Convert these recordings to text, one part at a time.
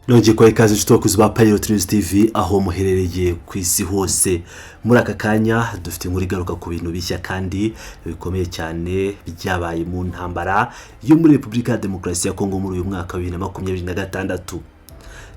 Nongeye kubaha ikaze inshuti bakuzi ba Pilot News TV aho muherereye ku isi hose. Muri aka kanya dufite inkuru igaruka ku bintu bishya kandi bikomeye cyane byabaye mu ntambara yo muri Repubulika ya Demokarasi ya Kongo muri uyu mwaka wa 2026.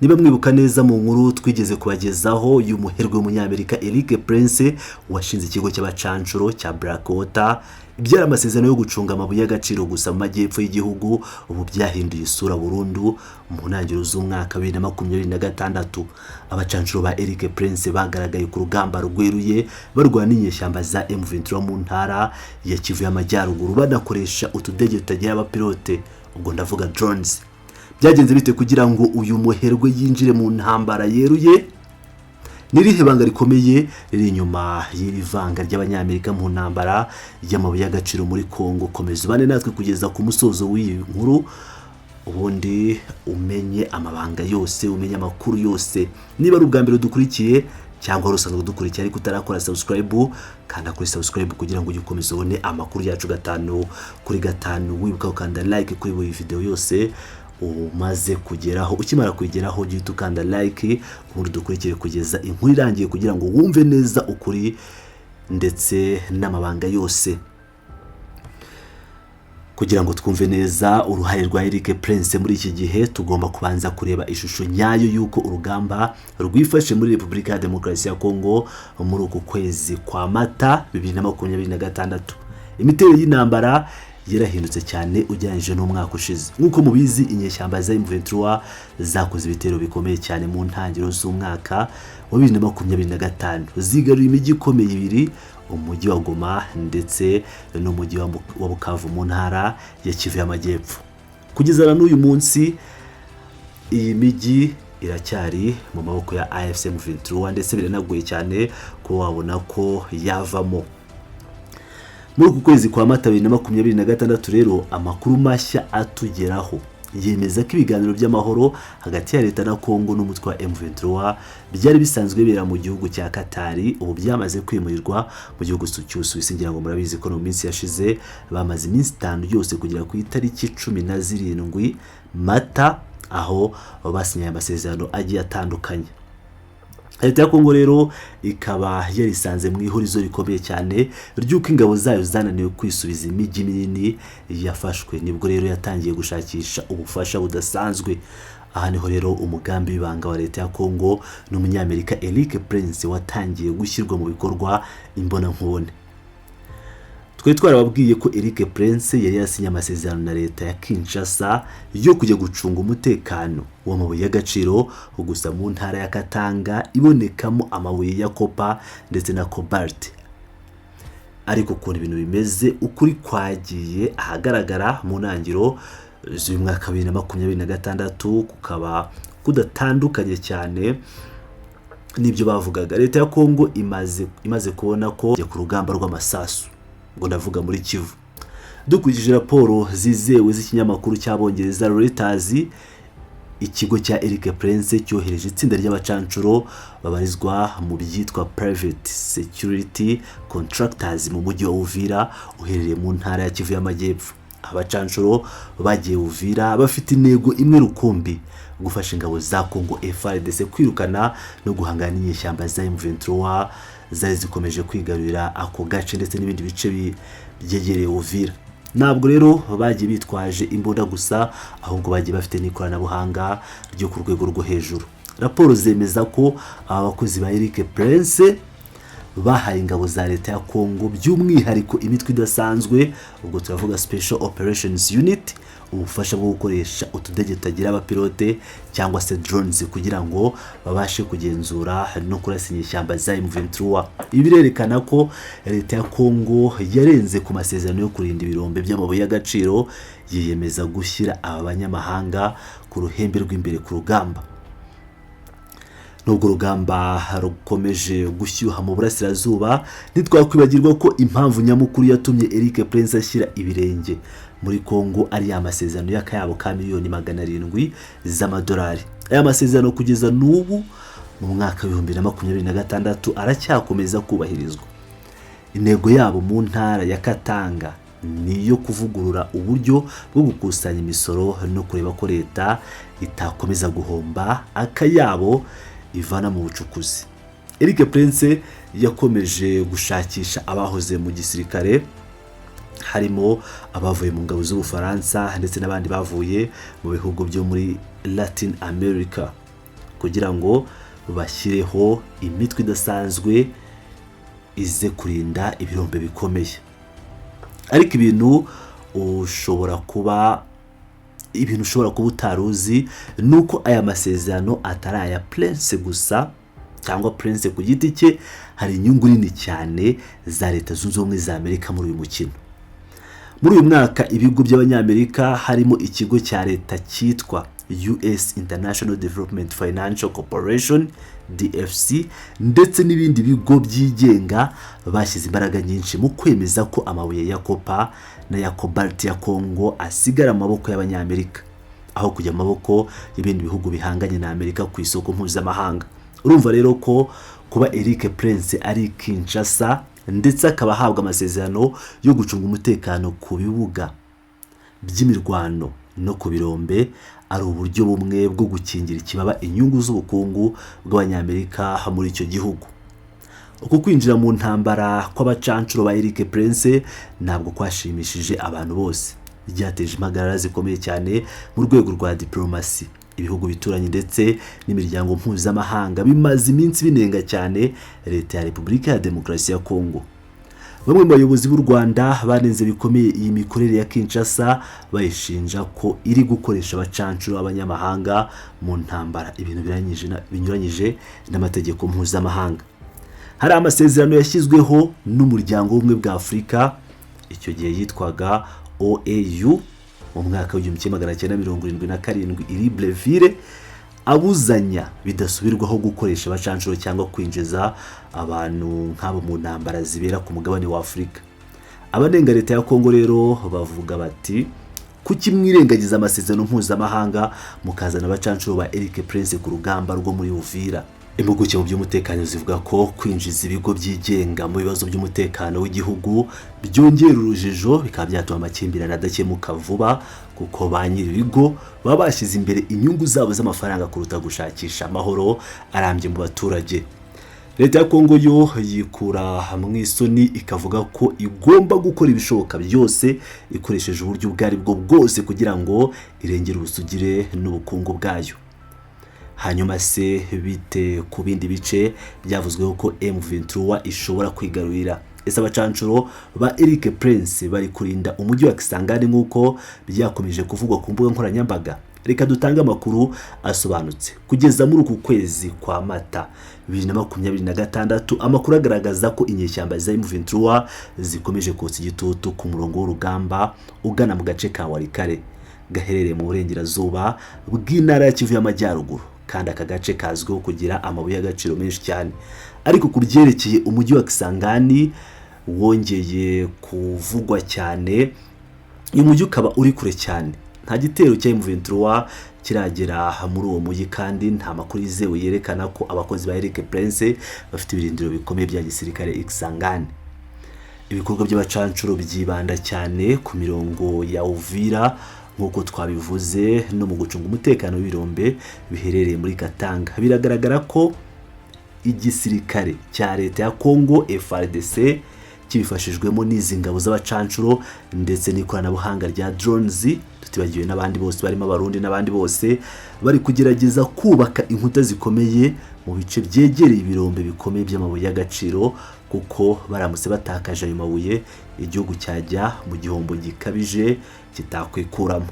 Niba mwibuka neza, mu nkuru twigeze kubagezaho y'umuherwe w'umunyamerika Eric Prince washinze ikigo cy'abacanshuro cya Blackwater, ibyari amasezerano yo gucunga amabuye y'agaciro gusa mu majyepfo y'igihugu ubu byahinduye isura burundu. Mu ntangiriro z'umwaka wa 2026, abacanshuro ba Eric Prince bagaragaye ku rugamba rweruye barwana n'inyeshyamba za M23 mu ntara ya Kivu y'Amajyaruguru, banakoresha utudege tutagira abapilote, ubwo ndavuga drones. Byagenze bite kugira ngo uyu muherwe yinjire mu ntambara yeruye? N'irihe banga rikomeye riri inyuma y'iri vanga ry'abanyamerika mu ntambara y'amabuye y'agaciro muri Congo? Komeza ubane natwe kugeza ku musozo w'iyi nkuru, ubundi umenye amabanga yose, umenye amakuru yose. Niba ari ubwa mbere dukurikiye cyangwa wari usanzwe udukurikiye ariko utarakora subscribe, kanda kuri subscribe kugira ngo ujye ukomeza ubone amakuru yacu gatanu kuri gatanu. Wibuka gukanda like kuri buri video yose umaze kugeraho. Ukimara kugeraho, ujye uhita ukanda like, ubundi dukurikire kugeza inkuru irangiye kugira ngo wumve neza ukuri ndetse n'amabanga yose. Kugira ngo twumve neza uruhare rwa Eric Prince muri iki gihe, tugomba kubanza kureba ishusho nyayo y'uko urugamba rwifashe muri Repubulika ya Demokarasi ya Kongo muri uku kwezi kwa Mata 2026. Imiterere y'intambara yarahindutse cyane ugereranyije n'umwaka ushize. Nk'uko mubizi, inyeshyamba za M23 zakoze ibitero bikomeye cyane mu ntangiriro z'umwaka wa 2025, zigarura imijyi ikomeye ibiri, umujyi wa Goma ndetse n'umujyi wa Bukavu mu ntara ya Kivu y'Amajyepfo. Kugeza na n'uyu munsi iyi mijyi iracyari mu maboko ya AFC M23, ndetse biranagoye cyane ko wabona ko yavamo. Muri uku kwezi kwa Mata 2026 rero, amakuru mashya atugeraho yemeza ko ibiganiro by'amahoro hagati ya leta na Kongo n'umutwe wa M23 byari bisanzwe bibera mu gihugu cya Katari ubu byamaze kwimurirwa mu gihugu cy'Ubusuwisi. Ngira ngo murabizi ko mu minsi yashize bamaze iminsi 5 yose kugera ku itariki 17 Mata, aho basinye amasezerano agiye atandukanye. Leta ya Kongo rero ikaba yarisanze mu ihurizo rikomeye cyane ry'uko ingabo zayo zananiwe kwisubiza imijyi minini yafashwe. Nibwo rero yatangiye gushakisha ubufasha budasanzwe. Aha niho rero umugambi w'ibanga wa leta ya Kongo n'umunyamerika Eric Prince watangiye gushyirwa mu bikorwa imbonankubone. Twari twarababwiye ko Eric Prince yari yasinye amasezerano na leta ya Kinshasa yo kujya gucunga umutekano w'amabuye y'agaciro gusa mu ntara ya Katanga ibonekamo amabuye ya copper ndetse na cobalt. Ariko ukuntu ibintu bimeze, ukuri kwagiye ahagaragara mu ntangiriro z'uyu mwaka wa 2026 kukaba kudatandukanye cyane n'ibyo bavugaga. Leta ya Kongo imaze kubona ko ku rugamba rw'amasasu, ngo ndavuga muri Kivu, dukurikije raporo zizewe z'ikinyamakuru cy'abongereza Reuters, ikigo cya Eric Prince cyohereje itsinda ry'abacanshuro babarizwa mu byitwa private security contractors mu mujyi wa Uvira uherereye mu ntara ya Kivu y'Amajyepfo. Abacanshuro bagiye Uvira bafite intego imwe rukumbi: gufasha ingabo za Congo FARDC kwirukana no guhangana n'inyeshyamba za M23 zari zikomeje kwigarurira ako gace ndetse n'ibindi bice byegereye Uvira. Ntabwo rero bagiye bitwaje imbunda gusa, ahubwo bagiye bafite n'ikoranabuhanga ryo ku rwego rwo hejuru. Raporo zemeza ko aba bakozi ba Eric Prince bahaye ingabo za leta ya Congo, by'umwihariko imitwe idasanzwe, ubwo turavuga Special Operations Unit, ubufasha bwo gukoresha utudege tutagira abapilote cyangwa se drones kugira ngo babashe kugenzura no kurasa inyeshyamba za M23. Ibi birerekana ko leta ya Congo yarenze ku masezerano yo kurinda ibirombe by'amabuye y'agaciro, yiyemeza gushyira aba banyamahanga ku ruhembe rw'imbere ku rugamba. Nubwo urugamba rukomeje gushyuha mu burasirazuba, ntitwakwibagirwa ko impamvu nyamukuru yatumye Eric Prince ashyira ibirenge muri Congo ari ya masezerano y'akayabo ka miliyoni 700 z'amadolari. Aya masezerano kugeza n'ubu mu mwaka wa 2026 aracyakomeza kubahirizwa. Intego yabo mu ntara ya Katanga Ni iyo kuvugurura uburyo bwo gukusanya imisoro no kureba ko leta itakomeza guhomba akayabo ivana mu bucukuzi. Eric Prince yakomeje gushakisha abahoze mu gisirikare, harimo abavuye mu ngabo z'Ubufaransa ndetse n'abandi bavuye mu bihugu byo muri Latin America, kugira ngo bashyireho imitwe idasanzwe ize kurinda ibirombe bikomeye. Ariko ibintu ushobora kuba utari uzi ni uko aya masezerano atari aya Prince gusa cyangwa Prince ku giti cye. Hari inyungu nini cyane za Leta Zunze Ubumwe za Amerika muri uyu mukino. Muri uyu mwaka, ibigo by'Abanyamerika harimo ikigo cya leta cyitwa US International Development Financial Corporation, DFC, ndetse n'ibindi bigo byigenga bashyize imbaraga nyinshi mu kwemeza ko amabuye ya copper n'aya cobalt ya Congo asigara mu maboko y'Abanyamerika aho kujya mu maboko y'ibindi bihugu bihanganye na Amerika ku isoko mpuzamahanga. Urumva rero ko kuba Eric Prince ari Kinshasa ndetse akaba ahabwa amasezerano yo gucunga umutekano ku bibuga by'imirwano no ku birombe ari uburyo bumwe bwo gukingira ikibaba inyungu z'ubukungu bw'Abanyamerika muri icyo gihugu. Uku kwinjira mu ntambara kw'abacancuro ba Eric Prince ntabwo kwashimishije abantu bose. Byateje impagarara zikomeye cyane mu rwego rwa diplomasi. Ibihugu bituranye ndetse n'imiryango mpuzamahanga bimaze iminsi binenga cyane leta ya Repubulika ya Demokarasi ya Kongo. Bamwe mu bayobozi b'u Rwanda banenze bikomeye iyi mikorere ya Kinshasa, bayishinja ko iri gukoresha abacancuro b'abanyamahanga mu ntambara, ibintu binyuranyije n'amategeko mpuzamahanga. Hari amasezerano yashyizweho n'Umuryango w'Ubumwe bwa Afurika, icyo gihe yitwaga OAU, mu mwaka w'1977 i Libreville, abuzanya bidasubirwaho gukoresha abacancuro cyangwa kwinjiza abantu nk'abo mu ntambara zibera ku mugabane wa Afurika. Abanenga leta ya Kongo rero bavuga bati: "Kuki mwirengagiza amasezerano mpuzamahanga mukazana abacancuro ba Eric Prince ku rugamba rwo muri Uvira?" Impuguke mu by'umutekano zivuga ko kwinjiza ibigo byigenga mu bibazo by'umutekano w'igihugu byongera urujijo, bikaba byatuma amakimbirane adakemuka vuba, kuko ba nyir'ibigo baba bashyize imbere inyungu zabo z'amafaranga kuruta gushakisha amahoro arambye mu baturage. Leta ya Kongo yo yikura mu isoni, ikavuga ko igomba gukora ibishoboka byose ikoresheje uburyo ubwo ari bwo bwose kugira ngo irengere ubusugire n'ubukungu bwayo. Hanyuma se bite ku bindi bice byavuzweho ko M23 ishobora kwigarurira? Ese abacancuro ba Eric Prince bari kurinda umujyi wa Kisangani nk'uko byakomeje kuvugwa ku mbuga nkoranyambaga? Reka dutange amakuru asobanutse. Kugeza muri uku kwezi kwa Mata 2026, amakuru agaragaza ko inyeshyamba za M23 zikomeje kotsa igitutu ku murongo w'urugamba ugana mu gace ka Walikale gaherereye mu burengerazuba bw'intara ya Kivu y'Amajyaruguru, kandi aka gace kazwiho kugira amabuye y'agaciro menshi cyane. Ariko ku byerekeye umujyi wa Kisangani wongeye kuvugwa cyane, uyu mujyi ukaba uri kure cyane. Nta gitero cya M23 kiragera muri uwo mujyi, kandi nta makuru yizewe yerekana ko abakozi ba Eric Prince bafite ibirindiro bikomeye bya gisirikare i Kisangani. Ibikorwa by'abacancuro byibanda cyane ku mirongo ya Uvira nk'uko twabivuze, no mu gucunga umutekano w'ibirombe biherereye muri Katanga. Biragaragara ko igisirikare cya leta ya Congo, FARDC, kibifashijwemo n'izi ngabo z'abacancuro ndetse n'ikoranabuhanga rya drones, tutibagiwe n'abandi bose barimo Abarundi n'abandi bose, bari kugerageza kubaka inkuta zikomeye mu bice byegereye ibirombe bikomeye by'amabuye y'agaciro, kuko baramutse batakaje ayo mabuye igihugu cyajya mu gihombo gikabije kitakwikuramo.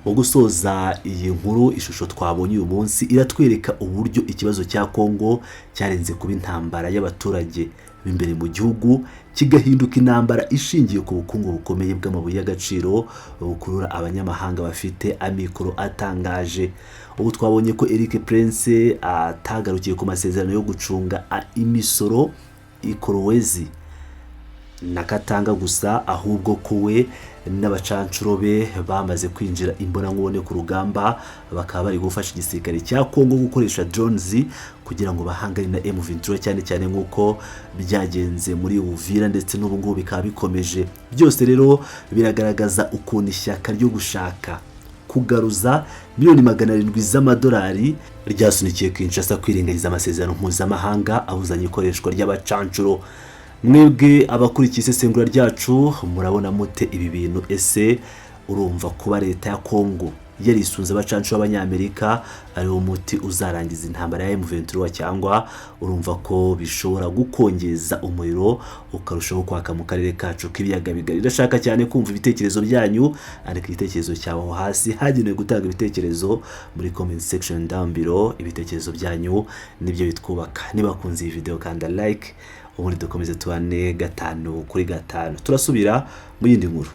Mu gusoza iyi nkuru, ishusho twabonye uyu munsi iratwereka uburyo ikibazo cya Kongo cyarenze kuba intambara y'abaturage b'imbere mu gihugu, kigahinduka intambara ishingiye ku bukungu bukomeye bw'amabuye y'agaciro bukurura abanyamahanga bafite amikoro atangaje. Ubu twabonye ko Eric Prince atagarukiye ku masezerano yo gucunga imisoro i Kolwezi na Katanga gusa, ahubwo ko we N'abacancuro be bamaze kwinjira imbonankubone ku rugamba, bakaba bari gufasha igisirikare cya Kongo gukoresha drones kugira ngo bahangane na M23, cyane cyane nk'uko byagenze muri Uvira, ndetse n'ubu ngubu bikaba bikomeje. Byose rero biragaragaza ukuntu ishyaka ryo gushaka kugaruza miliyoni 700 z'amadolari ryasunikiye Kinshasa kwirengagiza amasezerano mpuzamahanga abuzanya ikoreshwa ry'abacancuro. Mwebwe abakurikiye isesengura ryacu, murabona mute ibi bintu? Ese urumva kuba leta ya Kongo yarisunze abacancuro b'Abanyamerika ari wo muti uzarangiza intambara ya M23, cyangwa urumva ko bishobora gukongeza umuriro ukarushaho kwaka mu karere kacu k'Ibiyaga Bigari? Ndashaka cyane kumva ibitekerezo byanyu. Andika igitekerezo cyawe aho hasi hagenewe gutanga ibitekerezo muri comment section down below. Ibitekerezo byanyu nibyo bitwubaka. Niba wakunze iyi video, kanda like, ubundi dukomeze tubane gatanu kuri gatanu. Turasubira mu yindi nkuru.